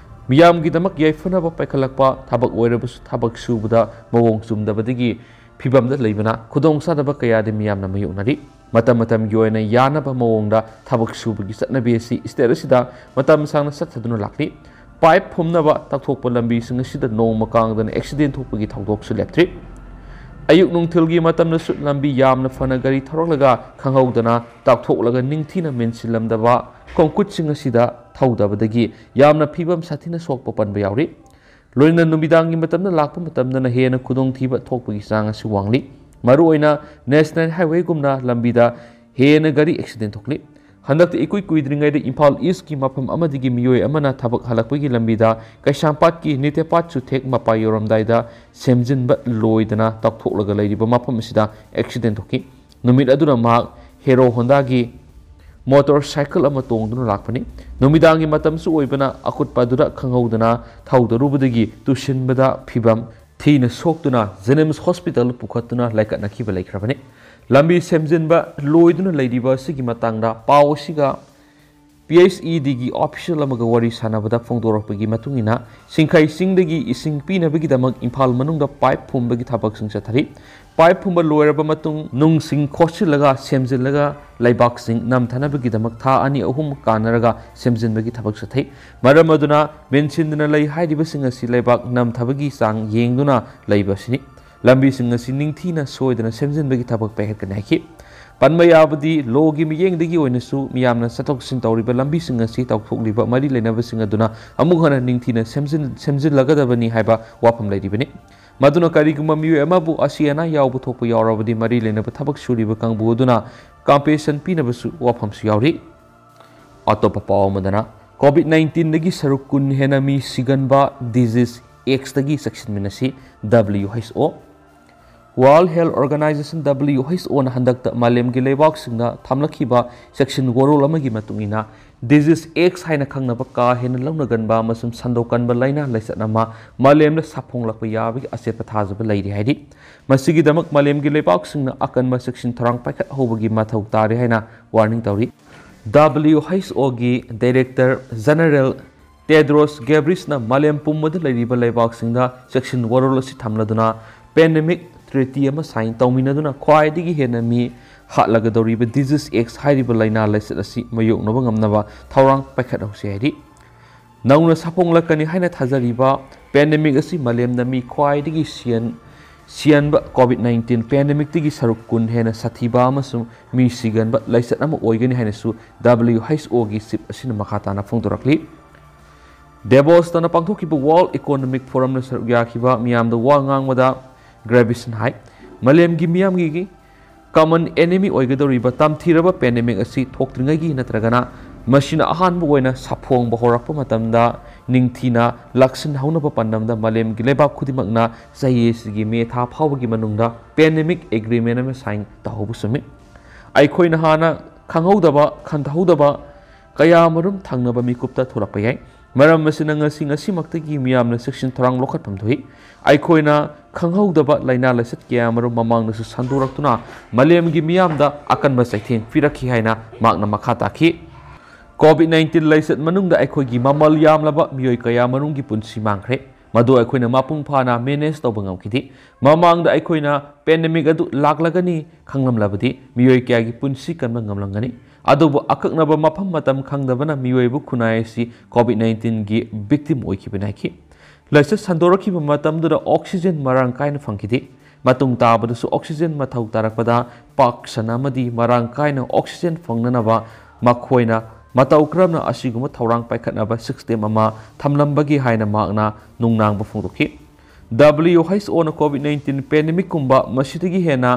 ꯃꯤꯌꯥꯝꯒꯤꯗꯃꯛ ꯌꯥꯏꯐꯅꯕ ꯄꯥꯏꯈꯠꯂꯛꯄ ꯊꯕꯛ ꯑꯣꯏꯔꯕꯁꯨ ꯊꯕꯛ ꯁꯨꯕꯗ ꯃꯑꯣꯡ ꯆꯨꯝꯗꯕꯗꯒꯤ ꯐꯤꯕꯝꯗ ꯂꯩꯕꯅ ꯈꯨꯗꯣꯡꯆꯥꯗꯕ ꯀꯌꯥꯗꯤ ꯃꯤꯌꯥꯝꯅ ꯃꯥꯌꯣꯛꯅꯔꯤ꯫ ꯃꯇꯝ ꯃꯇꯝꯒꯤ ꯑꯣꯏꯅ ꯌꯥꯅꯕ ꯃꯑꯣꯡꯗ ꯊꯕꯛ ꯁꯨꯕꯒꯤ ꯆꯠꯅꯕꯤ ꯑꯁꯤ ꯁ꯭ꯇꯦꯠ ꯑꯁꯤꯗ ꯃꯇꯝ ꯁꯥꯡꯅ ꯆꯠꯊꯗꯨꯅ ꯂꯥꯛꯂꯤ꯫ ꯄꯥꯏꯞ ꯐꯨꯝꯅꯕ ꯇꯧꯊꯣꯛꯄ ꯂꯝꯕꯤꯁꯤꯡ ꯑꯁꯤꯗ ꯅꯣꯡꯃ ꯀꯥꯡꯗꯅ ꯑꯦꯛꯁꯤꯗꯦꯟ ꯊꯣꯛꯄꯒꯤ ꯊꯧꯗꯣꯛꯁꯨ ꯂꯦꯞꯇ꯭ꯔꯤ꯫ ꯑꯌꯨꯛ ꯅꯨꯡꯊꯤꯜꯒꯤ ꯃꯇꯝꯗꯁꯨ ꯂꯝꯕꯤ ꯌꯥꯝꯅ ꯐꯅ ꯒꯥꯔꯤ ꯊꯧꯔꯛꯂꯒ ꯈꯪꯍꯧꯗꯅ ꯇꯥꯎꯊꯣꯛꯂꯒ ꯅꯤꯡꯊꯤꯅ ꯃꯦꯟꯁꯤꯜꯂꯝꯗꯕ ꯈꯣꯡꯈꯨꯠꯁꯤꯡ ꯑꯁꯤꯗ ꯊꯧꯗꯕꯗꯒꯤ ꯌꯥꯝꯅ ꯐꯤꯕꯝ ꯁꯥꯊꯤꯅ ꯁꯣꯛꯄ ꯄꯟꯕ ꯌꯥꯎꯔꯤ꯫ ꯂꯣꯏꯅꯅ ꯅꯨꯃꯤꯗꯥꯡꯒꯤ ꯃꯇꯝꯗ ꯂꯥꯛꯄ ꯃꯇꯝꯗꯅ ꯍꯦꯟꯅ ꯈꯨꯗꯣꯡꯊꯤꯕ ꯊꯣꯛꯄꯒꯤ ꯆꯥꯡ ꯑꯁꯤ ꯋꯥꯡꯂꯤ꯫ ꯃꯔꯨꯑꯣꯏꯅ ꯅꯦꯁꯅꯦꯜ ꯍꯥꯏꯋꯦꯒꯨꯝꯅ ꯂꯝꯕꯤꯗ ꯍꯦꯟꯅ ꯒꯥꯔꯤ ꯑꯦꯛꯁꯤꯗꯦꯟ ꯊꯣꯛꯂꯤ꯫ ꯍꯟꯗꯛꯇ ꯏꯀꯨꯏ ꯀꯨꯏꯗ꯭ꯔꯤꯉꯩꯗ ꯏꯝꯐꯥꯜ ꯏꯁꯀꯤ ꯃꯐꯝ ꯑꯃꯗꯒꯤ ꯃꯤꯑꯣꯏ ꯑꯃꯅ ꯊꯕꯛ ꯍꯜꯂꯛꯄꯒꯤ ꯂꯝꯕꯤꯗ ꯀꯩꯁꯥꯝꯄꯥꯠꯀꯤ ꯅꯤꯇꯦꯄꯥꯠ ꯆꯨꯊꯦꯛ ꯃꯄꯥ ꯌꯧꯔꯝꯗꯥꯏꯗ ꯁꯦꯝꯖꯤꯟꯕ ꯂꯣꯏꯗꯅ ꯇꯥꯎꯊꯣꯛꯂꯒ ꯂꯩꯔꯤꯕ ꯃꯐꯝ ꯑꯁꯤꯗ ꯑꯦꯛꯁꯤꯗꯦꯟ ꯊꯣꯛꯈꯤ꯫ ꯅꯨꯃꯤꯠ ꯑꯗꯨꯅ ꯃꯍꯥꯛ ꯍꯦꯔꯣ ꯍꯣꯟꯗꯥꯒꯤ ꯃꯣꯇꯣꯔ ꯁꯥꯏꯀꯜ ꯑꯃ ꯇꯣꯡꯗꯨꯅ ꯂꯥꯛꯄꯅꯤ꯫ ꯅꯨꯃꯤꯗꯥꯡꯒꯤ ꯃꯇꯝꯁꯨ ꯑꯣꯏꯕꯅ ꯑꯀꯨꯠꯄ ꯑꯗꯨꯗ ꯈꯪꯍꯧꯗꯅ ꯊꯧꯗꯔꯨꯕꯗꯒꯤ ꯇꯨꯁꯤꯟꯕꯗ ꯐꯤꯕꯝ ꯊꯤꯅ ꯁꯣꯛꯇꯨꯅ ꯖꯦꯅꯤꯝꯁ ꯍꯣꯁꯄꯤꯇꯥꯜ ꯄꯨꯈꯠꯇꯨꯅ ꯂꯥꯏꯀꯠꯅꯈꯤꯕ ꯂꯩꯈ꯭ꯔꯕꯅꯤ꯫ ꯂꯝꯕꯤ ꯁꯦꯝꯖꯤꯟꯕ ꯂꯣꯏꯗꯨꯅ ꯂꯩꯔꯤꯕ ꯑꯁꯤꯒꯤ ꯃꯇꯥꯡꯗ ꯄꯥꯎ ꯑꯁꯤꯒ ꯄꯤ ꯑꯩꯆ ꯏ ꯗꯤꯒꯤ ꯑꯣꯐꯤꯁꯤꯌꯦꯜ ꯑꯃꯒ ꯋꯥꯔꯤ ꯁꯥꯟꯅꯕꯗ ꯐꯣꯡꯗꯣꯔꯛꯄꯒꯤ ꯃꯇꯨꯡ ꯏꯟꯅ, ꯁꯤꯡꯈꯩ ꯆꯤꯡꯗꯒꯤ ꯏꯁꯤꯡ ꯄꯤꯅꯕꯒꯤꯗꯃꯛ ꯏꯝꯐꯥꯜ ꯃꯅꯨꯡꯗ ꯄꯥꯏꯞ ꯐꯨꯝꯕꯒꯤ ꯊꯕꯛꯁꯤꯡ ꯆꯠꯊꯔꯤ꯫ ꯄꯥꯏꯞ ꯐꯨꯝꯕ ꯂꯣꯏꯔꯕ ꯃꯇꯨꯡ ꯅꯨꯡꯁꯤꯡ ꯈꯣꯠꯆꯤꯜꯂꯒ ꯁꯦꯝꯖꯤꯜꯂꯒ ꯂꯩꯕꯥꯛꯁꯤꯡ ꯅꯝꯊꯅꯕꯒꯤꯗꯃꯛ ꯊꯥ ꯑꯅꯤ ꯑꯍꯨꯝ ꯀꯥꯟꯅꯔꯒ ꯁꯦꯝꯖꯤꯟꯕꯒꯤ ꯊꯕꯛ ꯆꯠꯊꯩ꯫ ꯃꯔꯝ ꯑꯗꯨꯅ ꯃꯦꯟꯁꯤꯟꯗꯨꯅ ꯂꯩ ꯍꯥꯏꯔꯤꯕꯁꯤꯡ ꯑꯁꯤ ꯂꯩꯕꯥꯛ ꯅꯝꯊꯕꯒꯤ ꯆꯥꯡ ꯌꯦꯡꯗꯨꯅ ꯂꯩꯕ ꯑꯁꯤꯅꯤ꯫ ꯂꯝꯕꯤꯁꯤꯡ ꯑꯁꯤ ꯅꯤꯡꯊꯤꯅ ꯁꯣꯏꯗꯅ ꯁꯦꯝꯖꯤꯟꯕꯒꯤ ꯊꯕꯛ ꯄꯥꯏꯈꯠꯀꯅꯤ ꯍꯥꯏꯈꯤ꯫ ꯄꯟꯕ ꯌꯥꯕꯗꯤ, ꯂꯣꯒꯤ ꯃꯤꯠꯌꯦꯡꯗꯒꯤ ꯑꯣꯏꯅꯁꯨ ꯃꯤꯌꯥꯝꯅ ꯆꯠꯊꯣꯛ ꯆꯠꯁꯤꯟ ꯇꯧꯔꯤꯕ ꯂꯝꯕꯤꯁꯤꯡ ꯑꯁꯤ ꯇꯧꯊꯣꯛꯂꯤꯕ ꯃꯔꯤ ꯂꯩꯅꯕꯁꯤꯡ ꯑꯗꯨꯅ ꯑꯃꯨꯛ ꯍꯟꯅ ꯅꯤꯡꯊꯤꯅ ꯁꯦꯝꯖꯤꯟ-, ꯁꯦꯝꯖꯤꯜꯂꯒꯗꯕꯅꯤ ꯍꯥꯏꯕ ꯋꯥꯐꯝ ꯂꯩꯔꯤꯕꯅꯤ꯫ ꯃꯗꯨꯅ ꯀꯔꯤꯒꯨꯝꯕ ꯃꯤꯑꯣꯏ ꯑꯃꯕꯨ ꯑꯁꯤ ꯑꯅꯥ ꯌꯥꯎꯕ ꯊꯣꯛꯄ ꯌꯥꯎꯔꯕꯗꯤ ꯃꯔꯤ ꯂꯩꯅꯕ ꯊꯕꯛ ꯁꯨꯔꯤꯕ ꯀꯥꯡꯕꯨ ꯑꯗꯨꯅ compensation ꯄꯤꯅꯕꯁꯨ ꯋꯥꯐꯝꯁꯨ ꯌꯥꯎꯔꯤ꯫ ꯑꯇꯣꯞꯄ ꯄꯥꯎ ꯑꯃꯗꯅ, COVID nineteen ꯗꯒꯤ ꯁꯔꯨꯛ ꯀꯨꯟ ꯍꯦꯟꯅ ꯃꯤ ꯁꯤꯒꯟꯕ disease X ꯇꯒꯤ ꯆꯦꯛꯁꯤꯟꯃꯤꯟꯅꯁꯤ, W H O꯫ World Health Organization, W H O ꯅ ꯍꯟꯗꯛꯇ ꯃꯥꯂꯦꯝꯒꯤ ꯂꯩꯕꯥꯛꯁꯤꯡꯗ ꯊꯝꯂꯛꯈꯤꯕ ꯆꯦꯛꯁꯤꯟ ꯋꯥꯔꯣꯜ ꯑꯃꯒꯤ ꯃꯇꯨꯡ ꯏꯟꯅ, disease X ꯍꯥꯏꯅ ꯈꯪꯅꯕ ꯀꯥ ꯍꯦꯟꯅ ꯂꯧꯅꯒꯟꯕ ꯑꯃꯁꯨꯡ ꯁꯟꯗꯣꯛꯀꯟꯕ ꯂꯥꯏꯅꯥ ꯂꯥꯏꯆꯠ ꯑꯃ ꯃꯥꯂꯦꯝꯗ ꯁꯥꯐꯣꯡꯂꯛꯄ ꯌꯥꯕꯒꯤ ꯑꯆꯦꯠꯄ ꯊꯥꯖꯕ ꯂꯩꯔꯤ ꯍꯥꯏꯔꯤ꯫ ꯃꯁꯤꯒꯤꯗꯃꯛ ꯃꯥꯂꯦꯝꯒꯤ ꯂꯩꯕꯥꯛꯁꯤꯡꯅ ꯑꯀꯟꯕ ꯆꯦꯛꯁꯤꯟ ꯊꯧꯔꯥꯡ ꯄꯥꯏꯈꯠꯍꯧꯕꯒꯤ ꯃꯊꯧ ꯇꯥꯔꯤ ꯍꯥꯏꯅ warning ꯇꯧꯔꯤ꯫ W H O ꯒꯤ Director General Tedros Ghebreyesus ꯅ ꯃꯥꯂꯦꯝ ꯄꯨꯝꯕꯗ ꯂꯩꯔꯤꯕ ꯂꯩꯕꯥꯛꯁꯤꯡꯗ ꯆꯦꯛꯁꯤꯟ ꯋꯥꯔꯣꯜ ꯑꯁꯤ ꯊꯝꯂꯗꯨꯅ pandemic treaty ꯑꯃ sign ꯇꯧꯃꯤꯟꯅꯗꯨꯅ ꯈ꯭ꯋꯥꯏꯗꯒꯤ ꯍꯦꯟꯅ ꯃꯤ ꯍꯥꯠꯂꯒꯗꯧꯔꯤꯕ disease X ꯍꯥꯏꯔꯤꯕ ꯂꯥꯏꯅꯥ ꯂꯥꯏꯆꯠ ꯑꯁꯤ ꯃꯥꯌꯣꯛꯅꯕ ꯉꯝꯅꯕ ꯊꯧꯔꯥꯡ ꯄꯥꯏꯈꯠꯍꯧꯁꯤ ꯍꯥꯏꯔꯤ꯫ ꯅꯧꯅ ꯁꯥꯐꯣꯡꯂꯛꯀꯅꯤ ꯍꯥꯏꯅ ꯊꯥꯖꯔꯤꯕ pandemic ꯑꯁꯤ ꯃꯥꯂꯦꯝꯗ ꯃꯤ ꯈ꯭ꯋꯥꯏꯗꯒꯤ ꯁꯤꯍꯟ-, ꯁꯤꯍꯟꯕ COVID nineteen pandemic ꯇꯒꯤ ꯁꯔꯨꯛ ꯀꯨꯟ ꯍꯦꯟꯅ ꯁꯥꯊꯤꯕ ꯑꯃꯁꯨꯡ ꯃꯤ ꯁꯤꯒꯟꯕ ꯂꯥꯏꯆꯠ ꯑꯃ ꯑꯣꯏꯒꯅꯤ ꯍꯥꯏꯅꯁꯨ W H O ꯒꯤ chief ꯑꯁꯤꯅ ꯃꯈꯥ ꯇꯥꯅ ꯐꯣꯡꯗꯣꯔꯛꯂꯤ꯫ ꯗꯦꯕꯣꯁꯇꯅ ꯄꯥꯡꯊꯣꯛꯈꯤꯕ World Economic Forum ꯗ ꯁꯔꯨꯛ ꯌꯥꯈꯤꯕ ꯃꯤꯌꯥꯝꯗ ꯋꯥ ꯉꯥꯡꯕꯗ Ghebreyesus ꯅ ꯍꯥꯏ, ꯃꯥꯂꯦꯝꯒꯤ ꯃꯤꯌꯥꯝꯒꯤ common enemy ꯑꯣꯏꯒꯗꯧꯔꯤꯕ ꯇꯝꯊꯤꯔꯕ pandemic ꯑꯁꯤ ꯊꯣꯛꯇ꯭ꯔꯤꯉꯩꯒꯤ ꯅꯠꯇ꯭ꯔꯒꯅ ꯃꯁꯤꯅ ꯑꯍꯥꯟꯕ ꯑꯣꯏꯅ ꯁꯥꯐꯣꯡꯕ ꯍꯧꯔꯛꯄ ꯃꯇꯝꯗ ꯅꯤꯡꯊꯤꯅ ꯂꯥꯛꯁꯤꯟꯍꯧꯅꯕ ꯄꯥꯟꯗꯝꯗ ꯃꯥꯂꯦꯝꯒꯤ ꯂꯩꯕꯥꯛ ꯈꯨꯗꯤꯡꯃꯛꯅ ꯆꯍꯤ ꯑꯁꯤꯒꯤ ꯃꯦ ꯊꯥ ꯐꯥꯎꯕꯒꯤ ꯃꯅꯨꯡꯗ pandemic agreement ꯑꯃ sign ꯇꯧꯍꯧꯕ ꯆꯨꯝꯃꯤ꯫ ꯑꯩꯈꯣꯏꯅ ꯍꯥꯟꯅ ꯈꯪꯍꯧꯗꯕ, ꯈꯟꯊꯍꯧꯗꯕ ꯀꯌꯥ ꯑꯃꯔꯣꯝ ꯊꯪꯅꯕ ꯃꯤꯀꯨꯞꯇ ꯊꯣꯛꯂꯛꯄ ꯌꯥꯏ꯫ ꯃꯔꯝ ꯑꯁꯤꯅ ꯉꯁꯤ, ꯉꯁꯤꯃꯛꯇꯒꯤ ꯃꯤꯌꯥꯝꯅ ꯆꯦꯛꯁꯤꯟ ꯊꯧꯔꯥꯡ ꯂꯧꯈꯠꯐꯝ ꯊꯣꯛꯏ꯫ ꯑꯩꯈꯣꯏꯅ ꯈꯪꯍꯧꯗꯕ ꯂꯥꯏꯅꯥ ꯂꯥꯏꯆꯠ ꯀꯌꯥ ꯑꯃꯔꯣꯝ ꯃꯃꯥꯡꯗꯁꯨ ꯁꯟꯗꯣꯔꯛꯇꯨꯅ ꯃꯥꯂꯦꯝꯒꯤ ꯃꯤꯌꯥꯝꯗ ꯑꯀꯟꯕ ꯆꯩꯊꯦꯡ ꯄꯤꯔꯛꯈꯤ ꯍꯥꯏꯅ ꯃꯍꯥꯛꯅ ꯃꯈꯥ ꯇꯥꯈꯤ꯫ COVID nineteen ꯂꯥꯏꯆꯠ ꯃꯅꯨꯡꯗ ꯑꯩꯈꯣꯏꯒꯤ ꯃꯃꯜ ꯌꯥꯝꯂꯕ ꯃꯤꯑꯣꯏ ꯀꯌꯥ ꯑꯃꯔꯣꯝꯒꯤ ꯄꯨꯟꯁꯤ ꯃꯥꯡꯈ꯭ꯔꯦ꯫ ꯃꯗꯨ ꯑꯩꯈꯣꯏꯅ ꯃꯄꯨꯡ ꯐꯥꯅ ꯃꯦꯅꯦꯖ ꯇꯧꯕ ꯉꯝꯈꯤꯗꯦ꯫ ꯃꯃꯥꯡꯗ ꯑꯩꯈꯣꯏꯅ ꯄꯦꯟꯗꯦꯃꯤꯛ ꯑꯗꯨ ꯂꯥꯛꯂꯒꯅꯤ ꯈꯪꯂꯝꯂꯕꯗꯤ ꯃꯤꯑꯣꯏ ꯀꯌꯥꯒꯤ ꯄꯨꯟꯁꯤ ꯀꯟꯕ ꯉꯝꯂꯝꯒꯅꯤ꯫ ꯑꯗꯨꯕꯨ ꯑꯀꯛꯅꯕ ꯃꯐꯝ ꯃꯇꯝ ꯈꯪꯗꯕꯅ ꯃꯤꯑꯣꯏꯕ ꯈꯨꯟꯅꯥꯏ ꯑꯁꯤ ꯀꯣꯚꯤꯗ ꯅꯥꯏꯟꯇꯤꯟꯒꯤ ꯚꯤꯛꯇꯤꯝ ꯑꯣꯏꯈꯤꯕꯅꯤ ꯍꯥꯏꯈꯤ꯫ ꯂꯥꯏꯆꯠ ꯁꯟꯗꯣꯔꯛꯈꯤꯕ ꯃꯇꯝꯗꯨꯗ ꯑꯣꯛꯁꯤꯖꯦꯟ ꯃꯔꯥꯡ ꯀꯥꯏꯅ ꯐꯪꯈꯤꯗꯦ꯫ ꯃꯇꯨꯡ ꯇꯥꯕꯗꯁꯨ ꯑꯣꯛꯁꯤꯖꯦꯟ ꯃꯊꯧ ꯇꯥꯔꯛꯄꯗ ꯄꯥꯛ ꯁꯟꯅ ꯑꯃꯗꯤ ꯃꯔꯥꯡ ꯀꯥꯏꯅ ꯑꯣꯛꯁꯤꯖꯦꯟ ꯐꯪꯅꯅꯕ ꯃꯈꯣꯏꯅ ꯃꯇꯧ ꯀꯔꯝꯅ ꯑꯁꯤꯒꯨꯝꯕ ꯊꯧꯔꯥꯡ ꯄꯥꯏꯈꯠꯅꯕ ꯁꯤꯁꯇꯦꯝ ꯑꯃ ꯊꯝꯂꯝꯕꯒꯦ ꯍꯥꯏꯅ ꯃꯍꯥꯛꯅ ꯅꯨꯡꯅꯥꯡꯕ ꯐꯣꯡꯗꯣꯛꯈꯤ꯫ ꯗꯕ꯭ꯂꯤꯌꯨ ꯑꯩꯆ ꯑꯣꯅ ꯀꯣꯚꯤꯗ ꯅꯥꯏꯟꯇꯤꯟ ꯄꯦꯟꯗꯦꯃꯤꯛꯀꯨꯝꯕ ꯃꯁꯤꯗꯒꯤ ꯍꯦꯟꯅ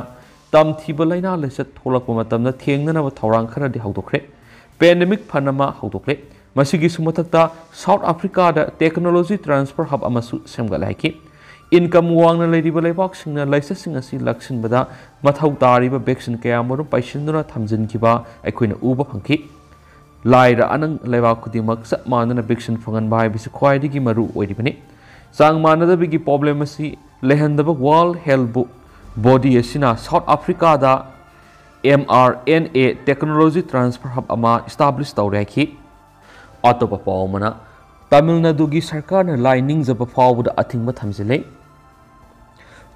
ꯇꯝꯊꯤꯕ ꯂꯥꯏꯅꯥ ꯂꯥꯏꯆꯠ ꯊꯣꯛꯂꯛꯄ ꯃꯇꯝꯗ ꯊꯦꯡꯅꯅꯕ ꯊꯧꯔꯥꯡ ꯈꯔꯗꯤ ꯍꯧꯗꯣꯛꯈ꯭ꯔꯦ꯫ ꯄꯦꯟꯗꯦꯃꯤꯛ ꯐꯟ ꯑꯃ ꯍꯧꯗꯣꯛꯂꯦ꯫ ꯃꯁꯤꯒꯤꯁꯨ ꯃꯊꯛꯇ ꯁꯥꯎꯠ ꯑꯐ꯭ꯔꯤꯀꯥꯗ ꯇꯦꯛꯅꯣꯂꯣꯖꯤ ꯇ꯭ꯔꯥꯟꯁꯐꯔ ꯍꯕ ꯑꯃꯁꯨ ꯁꯦꯝꯒꯠꯂꯦ ꯍꯥꯏꯈꯤ꯫ ꯏꯟꯀꯝ ꯋꯥꯡꯅ ꯂꯩꯔꯤꯕ ꯂꯩꯕꯥꯛꯁꯤꯡꯅ ꯂꯥꯏꯆꯠꯁꯤꯡ ꯑꯁꯤ ꯂꯥꯛꯁꯤꯟꯕꯗ ꯃꯊꯧ ꯇꯥꯔꯤꯕ ꯚꯦꯛꯁꯤꯟ ꯀꯌꯥꯃꯔꯨꯝ ꯄꯩꯁꯤꯟꯗꯨꯅ ꯊꯝꯖꯤꯟꯈꯤꯕ ꯑꯩꯈꯣꯏꯅ ꯎꯕ ꯐꯪꯈꯤ꯫ ꯂꯥꯏꯔ ꯑꯅꯪ ꯂꯩꯕꯥꯛ ꯈꯨꯗꯤꯡꯃꯛ ꯆꯞ ꯃꯥꯟꯅꯅ ꯚꯦꯛꯁꯤꯟ ꯐꯪꯍꯟꯕ ꯍꯥꯏꯕꯁꯤ ꯈ꯭ꯋꯥꯏꯗꯒꯤ ꯃꯔꯨ ꯑꯣꯏꯔꯤꯕꯅꯤ꯫ ꯆꯥꯡ ꯃꯥꯟꯅꯗꯕꯒꯤ ꯄ꯭ꯔꯣꯕ꯭ꯂꯦꯝ ꯑꯁꯤ ꯂꯩꯍꯟꯗꯕ ꯋꯥꯔꯜꯗ ꯍꯦꯜꯊ ꯕꯣꯗꯤ ꯑꯁꯤꯅ ꯁꯥꯎꯠ ꯑꯐ꯭ꯔꯤꯀꯥꯗ M R N A technology transfer hub ꯑꯃ ꯏꯁꯇꯥꯕ꯭ꯂꯤꯁ ꯇꯧꯔꯦ ꯍꯥꯏꯈꯤ꯫ ꯑꯇꯣꯞꯄ ꯄꯥꯎ ꯑꯃꯅ, ꯇꯥꯃꯤꯜ ꯅꯥꯗꯨꯒꯤ ꯁꯔꯀꯥꯔꯅ ꯂꯥꯏ ꯅꯤꯡꯖꯕ ꯐꯥꯎꯕꯗ ꯑꯊꯤꯡꯕ ꯊꯝꯖꯤꯜꯂꯦ꯫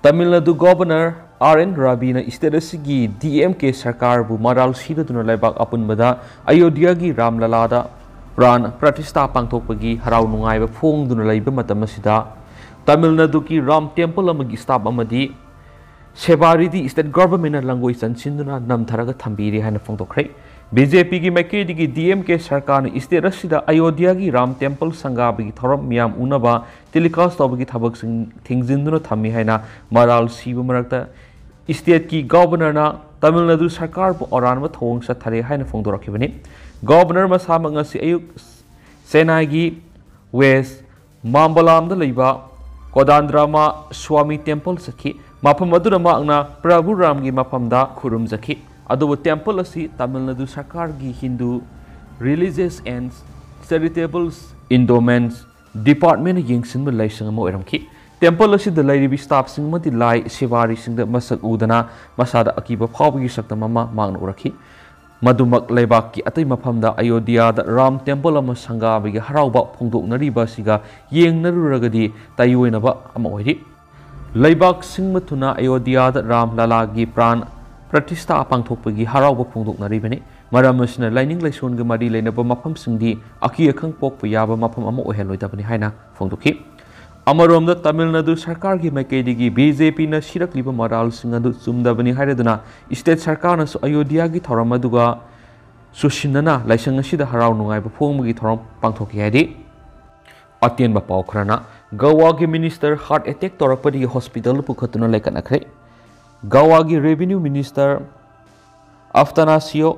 Tamil Nadu governor R N ꯔꯕꯤꯅ ꯁ꯭ꯇꯦꯠ ꯑꯁꯤꯒꯤ ꯗꯤ ꯑꯦꯝ ꯀꯦ ꯁꯔꯀꯥꯔꯕꯨ ꯃꯔꯥꯜ ꯁꯤꯔꯗꯨꯅ ꯂꯩꯕꯥꯛ ꯑꯄꯨꯟꯕꯗ ꯑꯌꯣꯙ꯭ꯌꯥꯒꯤ ꯔꯥꯝ ꯂꯂꯥꯗ ꯄ꯭ꯔꯥꯟ ꯄ꯭ꯔꯇꯤꯁꯊꯥ ꯄꯥꯡꯊꯣꯛꯄꯒꯤ ꯍꯔꯥꯎ ꯅꯨꯡꯉꯥꯏꯕ ꯐꯣꯡꯗꯨꯅ ꯂꯩꯕ ꯃꯇꯝ ꯑꯁꯤꯗ, ꯇꯥꯃꯤꯜ ꯅꯥꯗꯨꯒꯤ ꯔꯥꯝ ꯇꯦꯝꯄꯜ ꯑꯃꯒꯤ ꯁ꯭ꯇꯥꯐ ꯑꯃꯗꯤ ꯁꯦꯕꯥꯔꯤꯗꯤ ꯁ꯭ꯇꯦꯠ ꯒꯣꯚꯔꯟꯃꯦꯟꯠꯅ ꯂꯪꯒꯣꯏ ꯆꯟꯁꯤꯟꯗꯨꯅ ꯅꯝꯊꯔꯒ ꯊꯝꯕꯤꯔꯦ ꯍꯥꯏꯅ ꯐꯣꯡꯗꯣꯛꯈ꯭ꯔꯦ꯫ ꯕꯤ ꯖꯦ ꯄꯤꯒꯤ ꯃꯥꯏꯀꯩꯗꯒꯤ ꯗꯤ ꯑꯦꯝ ꯀꯦ ꯁꯔꯀꯥꯔꯅ ꯁ꯭ꯇꯦꯠ ꯑꯁꯤꯗ ꯑꯌꯣꯙ꯭ꯌꯥꯒꯤ ꯔꯥꯝ ꯇꯦꯝꯄꯜ ꯁꯪꯒꯥꯕꯒꯤ ꯊꯧꯔꯝ ꯃꯤꯌꯥꯝ ꯎꯅꯕ ꯇꯦꯂꯤꯀꯥꯁ ꯇꯧꯕꯒꯤ ꯊꯕꯛꯁꯤꯡ ꯊꯤꯡꯖꯤꯟꯗꯨꯅ ꯊꯝꯃꯤ ꯍꯥꯏꯅ ꯃꯔꯥꯜ ꯁꯤꯕ ꯃꯔꯛꯇ ꯁ꯭ꯇꯦꯠꯀꯤ ꯒꯣꯚꯔꯅꯔꯅ ꯇꯥꯃꯤꯜ ꯅꯥꯗꯨ ꯁꯔꯀꯥꯔꯕꯨ ꯑꯔꯥꯟꯕ ꯊꯧꯑꯣꯡ ꯆꯠꯊꯔꯦ ꯍꯥꯏꯅ ꯐꯣꯡꯗꯣꯔꯛꯈꯤꯕꯅꯤ꯫ ꯒꯣꯚꯔꯅꯔ ꯃꯁꯥꯃꯛ ꯉꯁꯤ ꯑꯌꯨꯛ ꯆꯦꯟꯅꯥꯏꯒꯤ ꯋꯦꯁ ꯃꯥꯝꯕꯂꯥꯝꯗ ꯂꯩꯕ ꯀꯣꯗꯥꯟꯗ꯭ꯔꯃꯥ ꯁ꯭ꯋꯥꯃꯤ ꯇꯦꯝꯄꯜ ꯆꯠꯈꯤ꯫ ꯃꯐꯝ ꯑꯗꯨꯗ ꯃꯍꯥꯛꯅ ꯄ꯭ꯔꯚꯨ ꯔꯥꯝꯒꯤ ꯃꯐꯝꯗ ꯈꯨꯔꯨꯝꯖꯈꯤ꯫ ꯑꯗꯨꯕꯨ ꯇꯦꯝꯄꯜ ꯑꯁꯤ ꯇꯥꯃꯤꯜ ꯅꯥꯗꯨ ꯁꯔꯀꯥꯔꯒꯤ Hindu Religious and Charitable Endowments Departmentꯅ ꯌꯦꯡꯁꯤꯟꯕ ꯂꯥꯏꯁꯪ ꯑꯃ ꯑꯣꯏꯔꯝꯈꯤ꯫ ꯇꯦꯝꯄꯜ ꯑꯁꯤꯗ ꯂꯩꯔꯤꯕ ꯁ꯭ꯇꯥꯐꯁꯤꯡ ꯑꯃꯗꯤ ꯂꯥꯏ ꯁꯦꯕꯥꯔꯤꯁꯤꯡꯗ ꯃꯁꯛ ꯎꯗꯅ ꯃꯁꯥꯗ ꯑꯀꯤꯕ ꯐꯥꯎꯕꯒꯤ ꯁꯛꯇꯝ ꯑꯃ ꯃꯍꯥꯛꯅ ꯎꯔꯛꯈꯤ꯫ ꯃꯗꯨꯃꯛ ꯂꯩꯕꯥꯛꯀꯤ ꯑꯇꯩ ꯃꯐꯝꯗ ꯑꯌꯣꯙ꯭ꯌꯥꯗ ꯔꯥꯝ ꯇꯦꯝꯄꯜ ꯑꯃ ꯁꯪꯒꯥꯕꯒꯤ ꯍꯔꯥꯎꯕ ꯐꯣꯡꯗꯣꯛꯅꯔꯤꯕ ꯑꯁꯤꯒ ꯌꯦꯡꯅꯔꯨꯔꯒꯗꯤ ꯇꯥꯏꯑꯣꯏꯅꯕ ꯑꯃ ꯑꯣꯏꯔꯤ꯫ ꯂꯩꯕꯥꯛ ꯁꯤꯟꯕ ꯊꯨꯡꯅ ꯑꯌꯣꯙ꯭ꯌꯥꯗ ꯔꯥꯝ ꯂꯥꯂꯥꯒꯤ ꯄ꯭ꯔꯥꯟ ꯄ꯭ꯔꯇꯤꯁꯊꯥ ꯄꯥꯡꯊꯣꯛꯄꯒꯤ ꯍꯔꯥꯎꯕ ꯐꯣꯡꯗꯣꯛꯅꯔꯤꯕꯅꯤ꯫ ꯃꯔꯝ ꯑꯁꯤꯅ ꯂꯥꯏꯅꯤꯡ ꯂꯥꯏꯁꯣꯟꯒ ꯃꯔꯤ ꯂꯩꯅꯕ ꯃꯐꯝꯁꯤꯡꯗꯤ ꯑꯀꯤ ꯑꯈꯪ ꯄꯣꯛꯄ ꯌꯥꯕ ꯃꯐꯝ ꯑꯃ ꯑꯣꯏꯍꯜꯂꯣꯏꯗꯕꯅꯤ ꯍꯥꯏꯅ ꯐꯣꯡꯗꯣꯛꯈꯤ꯫ ꯑꯃꯔꯣꯝꯗ, ꯇꯥꯃꯤꯜ ꯅꯥꯗꯨ ꯁꯔꯀꯥꯔꯒꯤ ꯃꯥꯏꯀꯩꯗꯒꯤ ꯕꯤ ꯖꯦ ꯄꯤꯅ ꯁꯤꯔꯛꯂꯤꯕ ꯃꯔꯥꯜꯁꯤꯡ ꯑꯗꯨ ꯆꯨꯝꯗꯕꯅꯤ ꯍꯥꯏꯔꯗꯨꯅ ꯁ꯭ꯇꯦꯠ ꯁꯔꯀꯥꯔꯅꯁꯨ ꯑꯌꯣꯙ꯭ꯌꯥꯒꯤ ꯊꯧꯔꯝ ꯑꯗꯨꯒ ꯆꯨꯁꯤꯟꯅꯅ ꯂꯥꯏꯁꯪ ꯑꯁꯤꯗ ꯍꯔꯥꯎ ꯅꯨꯡꯉꯥꯏꯕ ꯐꯣꯡꯕꯒꯤ ꯊꯧꯔꯝ ꯄꯥꯡꯊꯣꯛꯈꯤ ꯍꯥꯏꯔꯤ꯫ ꯑꯇꯦꯟꯕ ꯄꯥꯎ ꯈꯔꯅ, ꯒꯋꯥꯒꯤ ꯃꯤꯅꯤꯁꯇꯔ ꯍꯥꯔꯠ ꯑꯦꯇꯦꯛ ꯇꯧꯔꯛꯄꯗꯒꯤ ꯍꯣꯁꯄꯤꯇꯥꯜꯗ ꯄꯨꯈꯠꯇꯨꯅ ꯂꯥꯏꯀꯠꯅꯈ꯭ꯔꯦ꯫ ꯒꯋꯥꯒꯤ ꯔꯦꯚꯤꯅ꯭ꯌꯨ ꯃꯤꯅꯤꯁꯇꯔ ꯑꯐꯇꯥꯅꯥꯁꯤꯌꯣ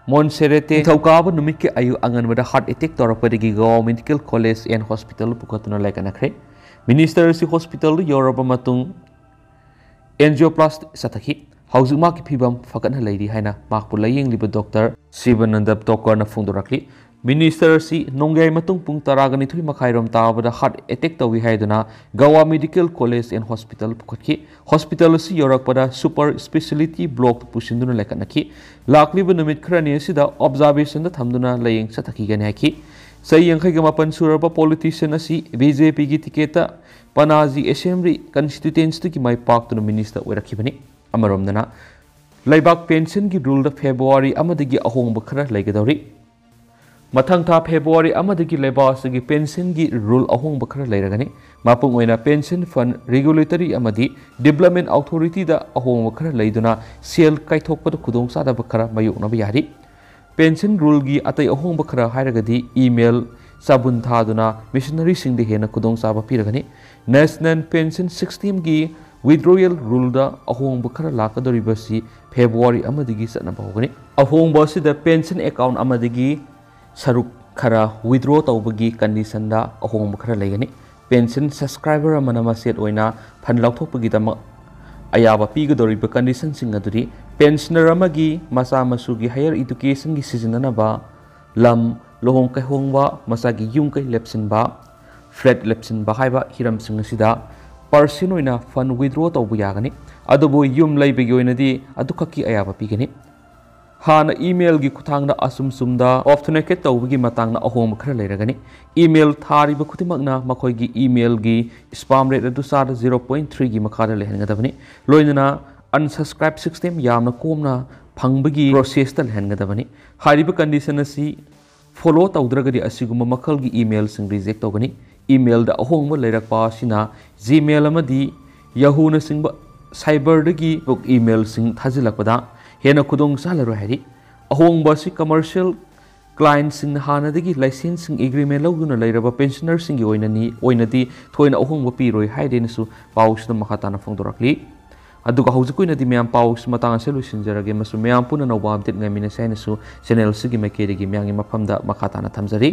ꯃꯣꯟꯁꯦꯔꯦꯇꯦ ꯅꯤꯡꯊꯧꯀꯥꯕ ꯅꯨꯃꯤꯠꯀꯤ ꯑꯌꯨꯛ ꯑꯉꯟꯕꯗ ꯍꯥꯔꯠ ꯑꯦꯇꯦꯛ ꯇꯧꯔꯛꯄꯗꯒꯤ ꯒꯋꯥ ꯃꯦꯗꯤꯀꯦꯜ ꯀꯣꯂꯦꯖ ꯑꯦꯟ ꯍꯣꯁꯄꯤꯇꯥꯜꯗ ꯄꯨꯈꯠꯇꯨꯅ ꯂꯥꯏꯀꯠꯅꯈ꯭ꯔꯦ꯫ ꯃꯤꯅꯤꯁꯇꯔ ꯑꯁꯤ ꯍꯣꯁꯄꯤꯇꯥꯜꯗ ꯌꯧꯔꯕ ꯃꯇꯨꯡ ꯑꯦꯟꯖꯤꯑꯣꯄ꯭ꯂꯥꯁꯇꯤ ꯆꯠꯊꯈꯤ꯫ ꯍꯧꯖꯤꯛ ꯃꯍꯥꯛꯀꯤ ꯐꯤꯕꯝ ꯐꯒꯠꯅ ꯂꯩꯔꯤ ꯍꯥꯏꯅ ꯃꯍꯥꯛꯄꯨ ꯂꯥꯌꯦꯡꯂꯤꯕ ꯗꯣꯛꯇꯔ ꯁꯤꯕꯥꯅꯟꯗ ꯇꯣꯀꯔꯅ ꯐꯣꯡꯗꯣꯔꯛꯂꯤ꯫ ꯃꯤꯅꯤꯁꯇꯔ ꯑꯁꯤ ꯅꯣꯡꯌꯥꯏ ꯃꯇꯨꯡ ꯄꯨꯡ ꯇꯔꯥꯒ ꯅꯤꯊꯣꯏ ꯃꯈꯥꯏꯔꯣꯝ ꯇꯥꯕꯗ ꯍꯥꯔꯠ ꯑꯦꯇꯦꯛ ꯇꯧꯏ ꯍꯥꯏꯗꯨꯅ Goa medical college and hospital ꯄꯨꯈꯠꯈꯤ꯫ ꯍꯣꯁꯄꯤꯇꯥꯜ ꯑꯁꯤ ꯌꯧꯔꯛꯄꯗ ꯁꯨꯄꯔ ꯁ꯭ꯄꯦꯁꯤꯌꯦꯂꯤꯇꯤ ꯕ꯭ꯂꯣꯛꯇ ꯄꯨꯁꯤꯟꯗꯨꯅ ꯂꯩꯈꯠꯅꯈꯤ꯫ ꯂꯥꯛꯂꯤꯕ ꯅꯨꯃꯤꯠ ꯈꯔꯅꯤ ꯑꯁꯤꯗ ꯑꯣꯕꯖꯥꯔꯕꯦꯁꯟꯗ ꯊꯝꯗꯨꯅ ꯂꯥꯌꯦꯡ ꯆꯠꯊꯈꯤꯒꯅꯤ ꯍꯥꯏꯈꯤ꯫ ꯆꯍꯤ ꯌꯥꯡꯈꯩꯒ ꯃꯥꯄꯟ ꯁꯨꯔꯕ ꯄꯣꯂꯤꯇꯤꯁꯤꯌꯟ ꯑꯁꯤ ꯕꯤ ꯖꯦ ꯄꯤꯒꯤ ꯇꯤꯀꯦꯠꯇ ꯄꯅꯥꯖꯤ ꯑꯦꯁꯦꯝꯕ꯭ꯂꯤ ꯀꯟꯁꯇꯤꯇ꯭ꯌꯨꯌꯦꯟꯁꯤꯒꯤ ꯃꯥꯏ ꯄꯥꯛꯇꯨꯅ ꯃꯤꯅꯤꯁꯇꯔ ꯑꯣꯏꯔꯛꯈꯤꯕꯅꯤ꯫ ꯑꯃꯔꯣꯝꯗꯅ, ꯂꯩꯕꯥꯛ ꯄꯦꯟꯁꯟꯒꯤ ꯔꯨꯜꯗ ꯐꯦꯕ꯭ꯔꯨꯋꯥꯔꯤ ꯑꯃꯗꯒꯤ ꯑꯍꯣꯡꯕ ꯈꯔ ꯂꯩꯒꯗꯧꯔꯤ꯫ ꯃꯊꯪ ꯊꯥ ꯐꯦꯕ꯭ꯔꯨꯋꯥꯔꯤ ꯑꯃꯗꯒꯤ ꯂꯩꯕꯥꯛ ꯑꯁꯤꯒꯤ ꯄꯦꯟꯁꯟꯒꯤ ꯔꯨꯜ ꯑꯍꯣꯡꯕ ꯈꯔ ꯂꯩꯔꯒꯅꯤ꯫ ꯃꯄꯨꯡ ꯑꯣꯏꯅ ꯄꯦꯟꯁꯟ ꯐꯟꯗ ꯔꯤꯒꯨꯂꯦꯇꯔꯤ ꯑꯃꯗꯤ ꯗꯤꯕ꯭ꯂꯞꯃꯦꯟ ꯑꯣꯊꯣꯔꯤꯇꯤꯗ ꯑꯍꯣꯡꯕ ꯈꯔ ꯂꯩꯗꯨꯅ ꯁꯦꯜ ꯀꯥꯏꯊꯣꯛꯄꯗ ꯈꯨꯗꯣꯡꯆꯥꯗꯕ ꯈꯔ ꯃꯥꯌꯣꯛꯅꯕ ꯌꯥꯔꯤ꯫ ꯄꯦꯟꯁꯟ ꯔꯨꯜꯒꯤ ꯑꯇꯩ ꯑꯍꯣꯡꯕ ꯈꯔ ꯍꯥꯏꯔꯒꯗꯤ ꯏꯃꯦꯜ, ꯆꯥꯕꯨꯟ ꯊꯥꯗꯨꯅ ꯃꯤꯁꯟꯅꯔꯤꯁꯤꯡꯗ ꯍꯦꯟꯅ ꯈꯨꯗꯣꯡꯆꯥꯕ ꯄꯤꯔꯒꯅꯤ꯫ ꯅꯦꯁꯅꯦꯜ ꯄꯦꯟꯁꯟ ꯁꯤꯁꯇꯦꯝꯒꯤ ꯋꯤꯗ꯭ꯔꯣꯌꯦꯜ ꯔꯨꯜꯗ ꯑꯍꯣꯡꯕ ꯈꯔ ꯂꯥꯛꯀꯗꯧꯔꯤꯕꯁꯤ ꯐꯦꯕ꯭ꯔꯨꯋꯥꯔꯤ ꯑꯃꯗꯒꯤ ꯆꯠꯅꯕ ꯍꯧꯒꯅꯤ꯫ ꯑꯍꯣꯡꯕ ꯑꯁꯤꯗ ꯄꯦꯟꯁꯟ ꯑꯦꯀꯥꯎꯟ ꯑꯃꯗꯒꯤ ꯁꯔꯨꯛ ꯈꯔ ꯋꯤꯗ꯭ꯔꯣ ꯇꯧꯕꯒꯤ ꯀꯟꯗꯤꯁꯟꯗ ꯑꯍꯣꯡꯕ ꯈꯔ ꯂꯩꯒꯅꯤ꯫ ꯄꯦꯟꯁꯟ ꯁꯕꯁꯀ꯭ꯔꯥꯏꯕꯔ ꯑꯃꯅ ꯃꯆꯦꯠ ꯑꯣꯏꯅ ꯐꯟꯗ ꯂꯧꯊꯣꯛꯄꯒꯤꯗꯃꯛ ꯑꯌꯥꯕ ꯄꯤꯒꯗꯧꯔꯤꯕ ꯀꯟꯗꯤꯁꯟꯁꯤꯡ ꯑꯗꯨꯗꯤ ꯄꯦꯟꯁꯅꯔ ꯑꯃꯒꯤ ꯃꯆꯥ ꯃꯁꯨꯒꯤ ꯍꯥꯌꯔ ꯏꯗꯨꯀꯦꯁꯟꯒꯤ ꯁꯤꯖꯤꯟꯅꯅꯕ ꯂꯝ, ꯂꯨꯍꯣꯡ ꯀꯩꯍꯣꯡꯕ, ꯃꯆꯥꯒꯤ ꯌꯨꯝ ꯀꯩ ꯂꯦꯞꯁꯤꯟꯕ, ꯐ꯭ꯂꯦꯠ ꯂꯦꯞꯁꯤꯟꯕ ꯍꯥꯏꯕ ꯍꯤꯔꯝꯁꯤꯡ ꯑꯁꯤꯗ ꯄꯔꯁꯅꯦꯜ ꯑꯣꯏꯅ ꯐꯟꯗ ꯋꯤꯗ꯭ꯔꯣ ꯇꯧꯕ ꯌꯥꯒꯅꯤ꯫ ꯑꯗꯨꯕꯨ ꯌꯨꯝ ꯂꯩꯕꯒꯤ ꯑꯣꯏꯅꯗꯤ ꯑꯗꯨꯈꯛꯀꯤ ꯑꯌꯥꯕ ꯄꯤꯒꯅꯤ꯫ ꯍꯥꯟꯅ emailꯒꯤ ꯈꯨꯠꯊꯥꯡꯗ ꯑꯁꯨꯝ ꯁꯨꯝꯗ authenticated ꯇꯧꯕꯒꯤ ꯃꯇꯥꯡꯗ ꯑꯍꯣꯡꯕ ꯈꯔ ꯂꯩꯔꯒꯅꯤ꯫ Email ꯊꯥꯔꯤꯕ ꯈꯨꯗꯤꯡꯃꯛꯅ ꯃꯈꯣꯏꯒꯤ emailꯒꯤ spam rate ꯑꯗꯨ ꯆꯥꯗ zero point threeꯒꯤ ꯃꯈꯥꯗ ꯂꯩꯍꯟꯒꯗꯕꯅꯤ꯫ ꯂꯣꯏꯅꯅ unsubscribe system ꯌꯥꯝꯅ ꯀꯣꯝꯅ ꯐꯪꯕꯒꯤ processꯇ ꯂꯩꯍꯟꯒꯗꯕꯅꯤ꯫ ꯍꯥꯏꯔꯤꯕ condition ꯑꯁꯤ follow ꯇꯧꯗ꯭ꯔꯒꯗꯤ ꯑꯁꯤꯒꯨꯝꯕ ꯃꯈꯜꯒꯤ emailꯁꯤꯡ reject ꯇꯧꯒꯅꯤ꯫ Emailꯗ ꯑꯍꯣꯡꯕ ꯂꯩꯔꯛꯄ ꯑꯁꯤꯅ Gmail ꯑꯃꯗꯤ Yahooꯅꯆꯤꯡꯕ cyberꯗꯒꯤ emailꯁꯤꯡ ꯊꯥꯖꯤꯜꯂꯛꯄꯗ ꯍꯦꯟꯅ ꯈꯨꯗꯣꯡ ꯆꯥꯍꯜꯂꯔꯣꯏ ꯍꯥꯏꯔꯤ꯫ ꯑꯍꯣꯡꯕ ꯑꯁꯤ commercial clientꯁꯤꯡꯅ ꯍꯥꯟꯅꯗꯒꯤ licenseꯁꯤꯡ agreement ꯂꯧꯗꯨꯅ ꯂꯩꯔꯕ pensionerꯁꯤꯡꯒꯤ ꯑꯣꯏꯅꯅꯤ, ꯑꯣꯏꯅꯗꯤ ꯊꯣꯏꯅ ꯑꯍꯣꯡꯕ ꯄꯤꯔꯣꯏ ꯍꯥꯏꯗꯦꯅꯁꯨ ꯄꯥꯎꯁꯤꯗ ꯃꯈꯥ ꯇꯥꯅ ꯐꯣꯡꯗꯣꯔꯛꯂꯤ꯫ ꯑꯗꯨꯒ ꯍꯧꯖꯤꯛꯀꯤ ꯑꯣꯏꯅꯗꯤ ꯃꯌꯥꯝ ꯄꯥꯎꯁꯤ ꯃꯇꯥꯡ ꯑꯁꯤꯗ ꯂꯣꯏꯁꯤꯟꯖꯔꯒꯦ, ꯑꯃꯁꯨꯡ ꯃꯌꯥꯝ ꯄꯨꯟꯅ ꯑꯅꯧꯕ update ꯉꯥꯏꯃꯤꯟꯅꯁꯤ ꯍꯥꯏꯅꯁꯨ channel ꯑꯁꯤꯒꯤ ꯃꯥꯏꯀꯩꯗꯒꯤ ꯃꯌꯥꯝꯒꯤ ꯃꯐꯝꯗ ꯃꯈꯥ ꯇꯥꯅ ꯊꯝꯖꯔꯤ꯫